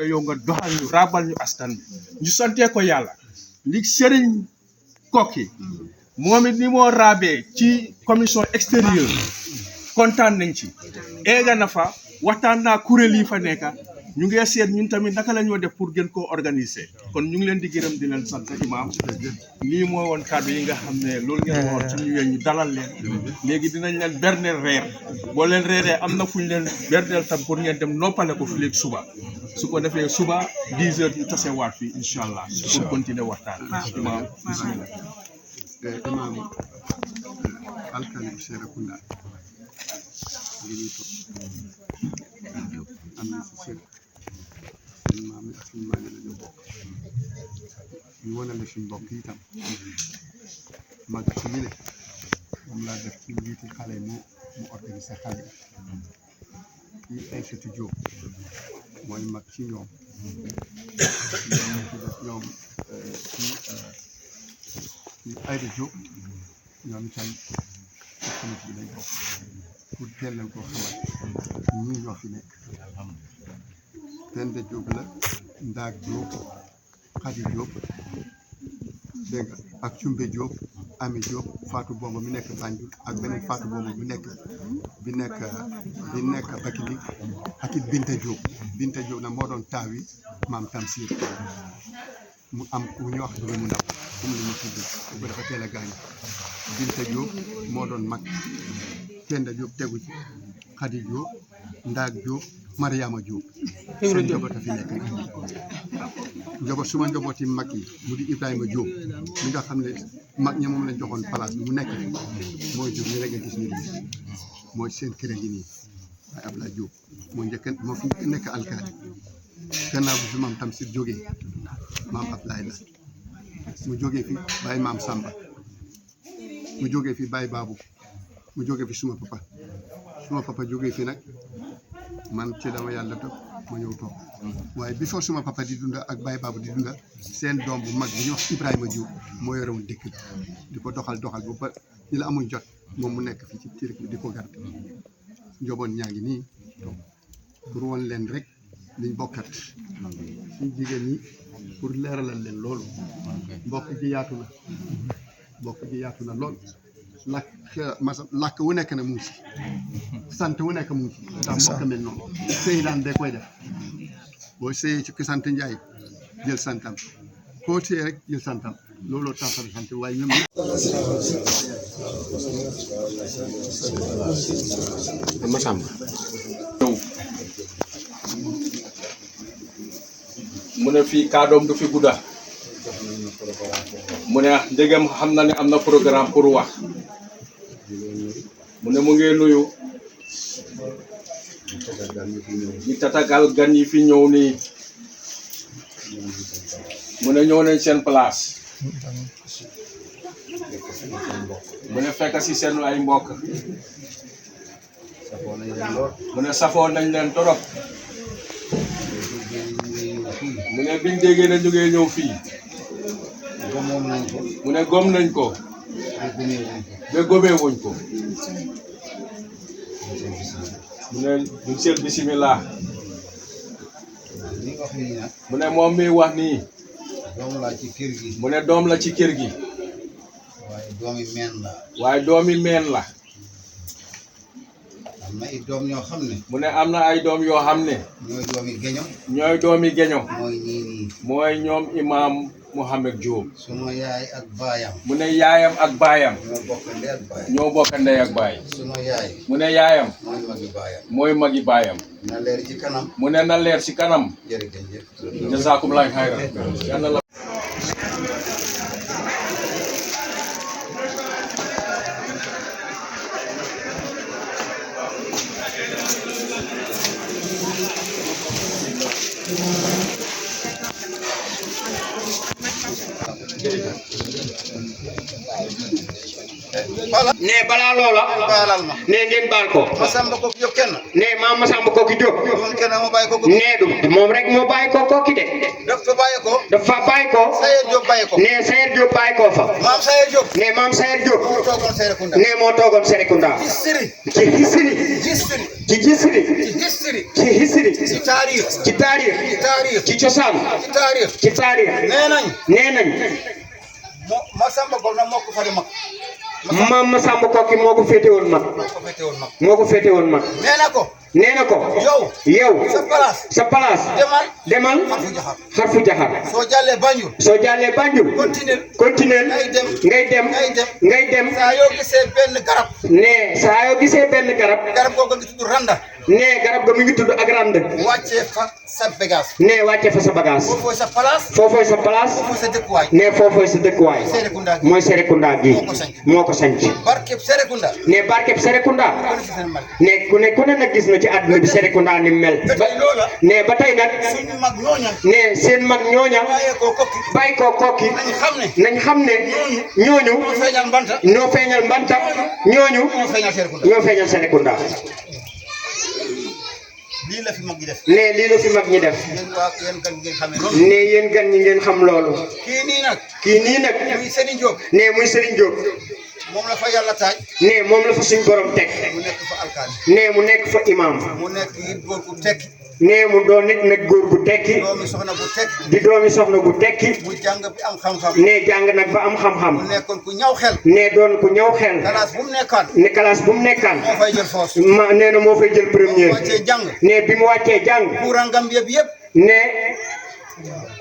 yow nga doxal ñu rabal ñu askan bi ñu santee ko yàlla li Serigne Koki moom it ni moo raabee ci commission extérieure kontaan nañ ci eega na fa waxtaan naa kuréel yi fa nekka ñu ngi seet ñun tamit naka la ñoo def pour gën koo organiser kon ñu ngi leen di gërëm di leen sant imam lii moo woon kàddu yi nga xam ne loolu ngeen waxoon suñu ñëwee ñu dalal leen léegi dinañ leen berneel reer boo leen reeree am na fu ñu leen berneel tam pour ngeen dem noppale ko fi léegi suba su ko defee suba 10 heures ñu tasewaat fii incha allah pour continuer waxtaan imam bismillah imam alkali Serekunda am na si seen maam yi ak suñu maam yi la ñu bokk ñu wanale suñu mbokk yi tam mag ci ñu ne moom laa def ci njiiti xale mu organisé xale yi ay sëti Jóob mooy mag ci ñoom ñoom ci Ayda Jóob ñoom itam ci comité bi lañ bokk pour teel leen koo xamal ñii ñoo fi nekk Penda Jóob la Ndaak Jóob Xadi Jóob dégg nga ak Cumbe Jóob Ami Jóob Faatu Bomba mi nekk Banjul ak beneen Faatu Bomba bi nekk Bakilik ak it Binta Jóob nag moo doon taawi maam Tamsir mu am ku ñu wax dugg mu ndaw comme li mu tudd bu dafa teel a gaañ Binta Jóob moo doon mag Penda Jóob tegu ci Xadi Jóob Ndaak Jóob Mariama Jóob seen njaboot a fi nekk njaboot suma njabooti mag yi mu di Ibrahima Jóob mi nga xam ne mag ñi moom lañ joxoon place bi mu nekk fi mooy Jóob ñu rek nga gis ñu mooy seen kër gi nii waaye Ablaye Jóob moo fi nekk alkaali gannaaw bi fi maam Tamsir jógee maam Ablaye la mu jógee fi bàyyi maam Samba mu jógee fi bàyyi Baabu mu jógee fi suma papa jógee fi nag man ci dama yàlla def ma ñëw toog waaye bi fa suma papa di dunda ak Baye Babou di dunda seen doom bu mag bi ñuy wax Ibrahima Diouf moo yore woon dëkk bi di ko doxal ba ba ñi la amuñ jot moom mu nekk fii ci rek di ko garde njoboon ñaa ngi nii pour woon leen rek liñ bokkat suñ jigéen ñi pour leeralal leen loolu mbokk gi yaatu na lool làkk wu nekk na mu ngi si sant wu nekk mu ngi si ndax mbokk mel noonu sëy daan bee koy def boo sëyee ci ki sant Njaay jël santam koo sëyee rek jël santam looloo tax sant waaye ñoom Massamba mu ne fii kàddoom du fi gudda mu ne ndegam xam na ne am na programme pour wax mu ne mu ngi nuyu di tatagal gan yi fi ñëw nii mu ne ñëw nañ seen place mu ne fekk si seen ay mbokk mu ne safoon nañ leen torop mu ne biñ déggee ne ñu ngi ñëw fii mu ne gom nañ ko ba gomee wuñ ko mu ne ñu seet bisimilah mu ne moom mi wax nii mu ne doom la ci kër gi waaye doomi meen la am na ay doom yoo xam ne mu ne am na ay doom yoo xam ne ñooy doomi geño mooy ñoom imam Mohamed Diop suma yaay ak baayam mu ne yaayam ak baayam ñoo bokk ndey ak baay suma yaay mu ne yaayam mooy magi baayam na leer ci kanam mu ne na leer ci kanam jërëjëf jazakumullahu khairan yàlla la ne balaa loola baalal ma ne ngeen baal ko Massamba koki yo kenn ne maam Massamba koki Diop doon kenn mo bàyyi ko ne du moom rek moo bàyyi ko koki de fa bàyyi ko dafa bàyyi ko Sayer Diop bàyyi ko ne Sayer Diop bàyyi ko fa maam Sayer Diop ne maam Sayer Diop moo toogoon Serekunda ne moo toogoon Serekunda history ci hisiri history ci gisiri ci history ci hisiri ci taarix ci taarix ci taarix ci cosaan ci taarix ci taarix nee nañ Massamba ko na moo ko fari mag maam Massamba kooki moo ko féete woon mag moo ko féete woon mag nee na ko yow sa place demal xarfu jaxar soo jàllee Banjul continuer ngay dem saa yoo gisee benn garab ne saa yoo gisee benn garab googu ngi tudd randa ne garab ga mi ngi tudd ak rand wàccee fa sa bagage ne wàccee fa sa bagage foofooy sa place foofooy sa place foofooy sa dëkkuwaay ne foofooy sa dëkkuwaay mooy Serekunda gi moo ko sanc barkeb Serekunda ne barkeb Serekunda ne ku ne nag gis na ci àdduna bi Serekunda ni mel ne ba tey nag suñu mag ñooña ne seen mag ñooña bàyyi ko kokki nañ xam ne ñooñu ñoo feeñal Mbanta ñooñu ñoo feeñal Serekunda lii la fi mag ñi def ne lii la fi mag ñi def ne yéen gan ñi ngeen xam loolu kii nii nag muy Serigne Diop ne muy Serigne Diop moom la fa yàlla taaj ne moom la fa suñ borom teg mu nekk fa alkaali ne mu nekk fa imam mu nekk it góor gu tekki ne mu doon nit nag góor gu tekki doomi soxna bu tekki di doomi soxna gu tekki mu jàng bi am xam-xam ne jàng nag ba am xam-xam mu nekkoon ku ñaw xel ne doon ku ñaw xel classe bu mu nekkaan ne classe bu mu nekkaan moo fay jël foos ma nee na moo fay jël premier wàccee jàng ne bi mu wàccee jàng courant Gambie bi yëpp ne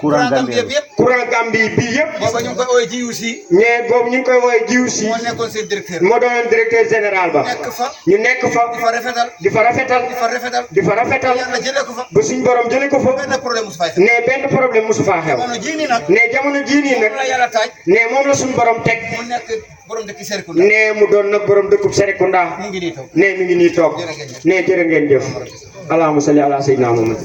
courant Gambie bi yëpp courant Gambie bi yëpp booba ñu ngi koy ooyee jiwu si ne boobu ñu ngi koy woowee jiw si moo nekkoon seen directeur moo doonoon directeur général ba nekk fa ñu nekk fa di fa rafetal di fa rafetal di fa rafetal yàlla jëlee ko fa ba suñ borom jëlee ko fa benn problème musu fay xew ne benn problème mosu faa xew jamono jii nii nag ne jamono jii nii nag moom la yàlla taaj ne moom la suñ borom teg mu nekk borom dëkk Serekunda ne mu doon nag borom dëkkub Serekunda mu ngi nii toog ne mi ngi nii toog ne jërë ngeen jëf allahumma salli ala sayyidina Muhammad